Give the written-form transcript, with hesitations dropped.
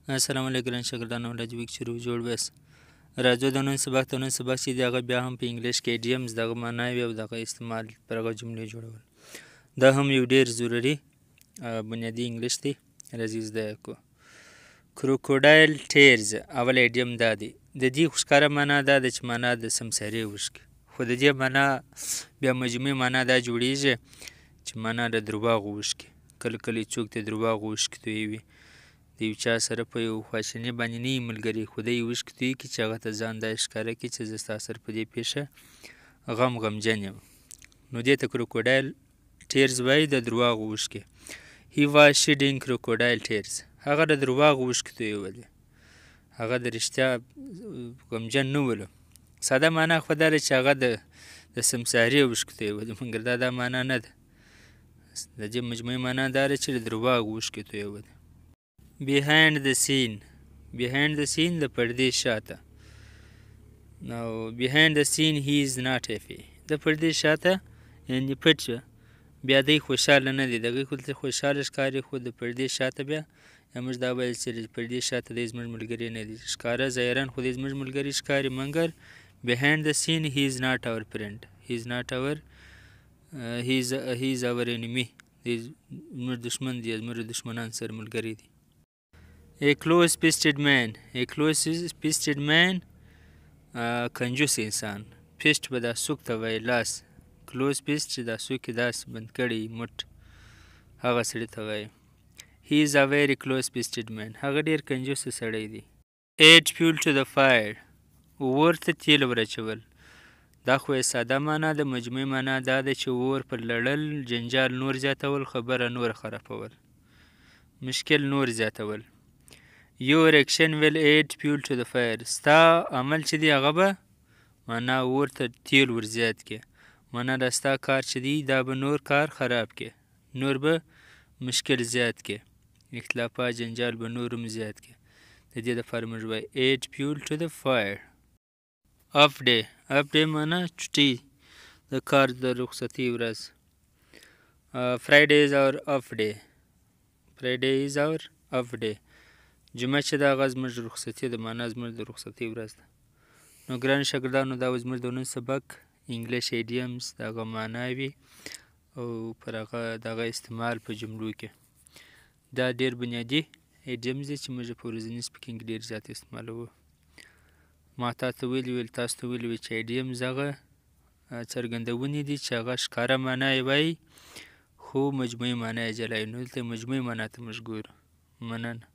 السلام علیکم ګران شاګردانو، الله دې وکړي چې روغ جوړ ویاست. راځو د نن سبق ته. نن سبق چې دی هغه بیا هم په انګلیش کې idioms، دغه معناوې او دغه استعمال پر هغه جملې جوړول. دا هم یو ډیر ضروري بنیادي انګلیش دی. راځي زده یې کړو. Crocodile tears، اول idiom دا دی. د دې خو ښکاره معنا دا ده چې معنا د سمسارې اوښکې، خو د دې معنا بیا مجموعي معنا دا جوړیږي چې معنا د درواغو اوښکې. کله کله څوک د درواغو اوښکې تویوي، د یو چا سره په یو خواشیني باندې نه یي ملګری، خو دی اوښکې تویي کړي چې هغه ته ځان داسې ښکاره کړي چې زه ستا سره په دې پېښه غمجن یم. نو دې ته crocodile tears وایي، د درواغو اوښکې. He was shedding crocodile tears، هغه د درواغو اوښکې تویولې، هغه د رښتیا غمجن نه ولو. ساده معنا خو دا ده چې هغه د سمسارې اوښکې تویولې، مګر دا معنا نه ده. د دې مجموعي معنا دا ده چې د درواغو اوښکې تویولې. Behind the scene، behind the scene د پردې شاته. نو behind the scene he is not happy، د پردې شاته یعنی پټ بیا دی خوشحاله نه دی. دغه خو دلته خوشحاله ښکاري، خو د پردې شاته بیا یا موږ دا ویل چې د پردې شاته دی زموږ ملګری نه دی. ښکاره ظاهرا خو دی زموږ ملګری ښکاري، مګر behind the scene he is not our friend، he is not our he is our enemy، دی زموږ دښمن دی، زموږ دښمنان سره ملګری دی. A close fisted man، a close fisted man کنجوس انسان. Fist به دا سوک ته وایي، لاس. Close fist چې دا سوک یې داسې بند کړی مټ، هغه سړي ته وایي. He is a very close fisted man، هغه ډیر کنجوس سړی دی. Add fuel to the fire، اور ته تیل ور اچول. دا خو یې ساده معنا ده. مجموعي معنا دا ده چې اور پر لړل، جنجال نور زیاتول، خبره نور خرابول، مشکل نور زیاتول. Your action will add fuel to the fire، ستا عمل چې دی هغه به معنا اور ته تیل ور زیات کړي. معنا دا ستا کار چې دی دا به نور کار خراب کړي، نور به مشکل زیات کړي، اختلافات جنجال به نور هم زیات کړي. د دې دپاره موږ وایو add fuel to the fire. Off day، off day معنا چوټي، د کار د رخصتۍ ورځ. Friday is our off day، Friday is our off day. جمعه چې ده هغه زموږ رخصتي ده، معنا زموږ د رخصتۍ ورځ ده. نو ګرانو شاګردانو، دا و زموږ د نن سبق English idioms، د هغه معناوې او پر هغه د هغه استعمال په جملو کې. دا ډېر بنیادي idioms دي چې موږ په ورځني speaking کې ډېر زیات استعمالوو. ما تا ته ویلي ویل، تاسو ته ویلي وي چې idioms هغه څرګندونې دي چې هغه ښکاره معنا یې وایي، خو مجموعي معنا یې جلا وي. نو دلته مجموعي معنا ته موږ ګورو. مننه.